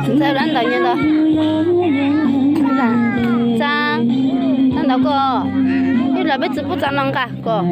Ntxawg lab ntaus nyob ntawd. Tsa, lab ntaus koj. Ib los peb txiv pub tsa no nqa koj.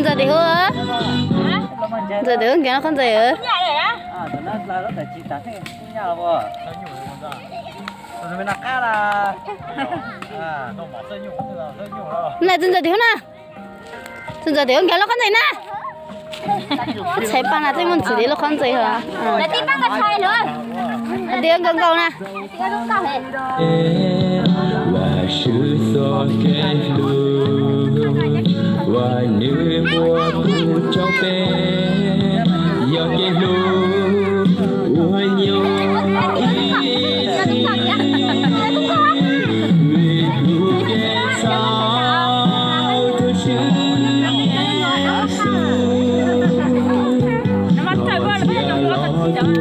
Ntxawg tim hu, ntxawg tim hu nkees lub qhov ntxawg. Ntxawg tim hu na. Txawj ntxawg tias nkaus lub qhov ntxeeg na. Txhais pas na, txawj muaj ntxim li lub qhov ntxeeg hos. Tias nkaus nkaus na. Vajtswv txoj kev hlub uas nws muab kuv rau peb yog kev hlub uas nyob ib txhis, vim hlub kev txhaum rau Tswv Yexus los tuag saum kuv ntawd.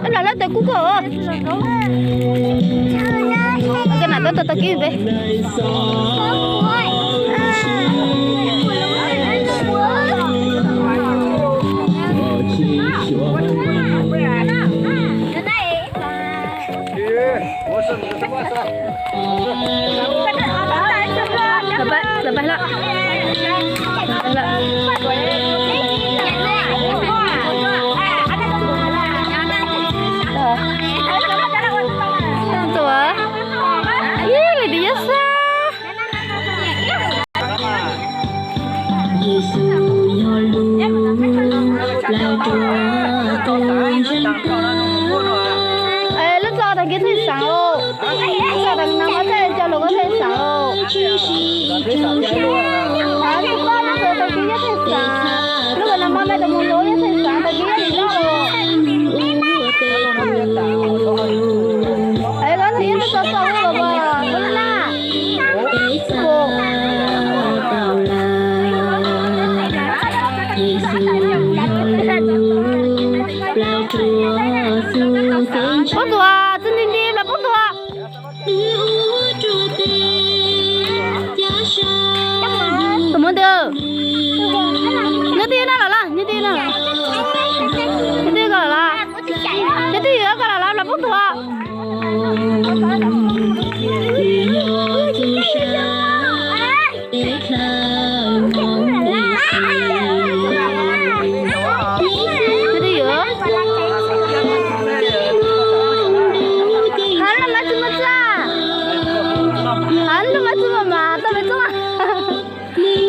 Lawv lawv tes kub koj. Koj nam tab tom tau kib peb. Ib leeg twb yuav xwb. Lub txoj tag kis thej xeem os. Lub txoj tag kis no mas thej coj lus koj thej xeem os. Lub txoj tag kis nyob thej xeem. Lub no mas me tus mus lub nyob thej xeem tag kis nyob li no. Es koj nyob thej xeem tau lub na. Pub tuag, txij nti nti los pub tuag. Tus muaj twg? Nyob twg na los los, nyob twg na? Nyob twj ywm. Hav no mas tsis muaj txaj. Hav no mas tsis muaj mas tau pem txoj.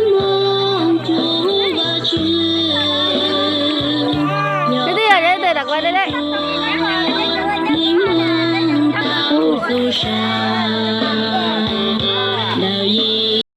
Nyob twj ywm, nyob twj ywm, lam kuv deb deb.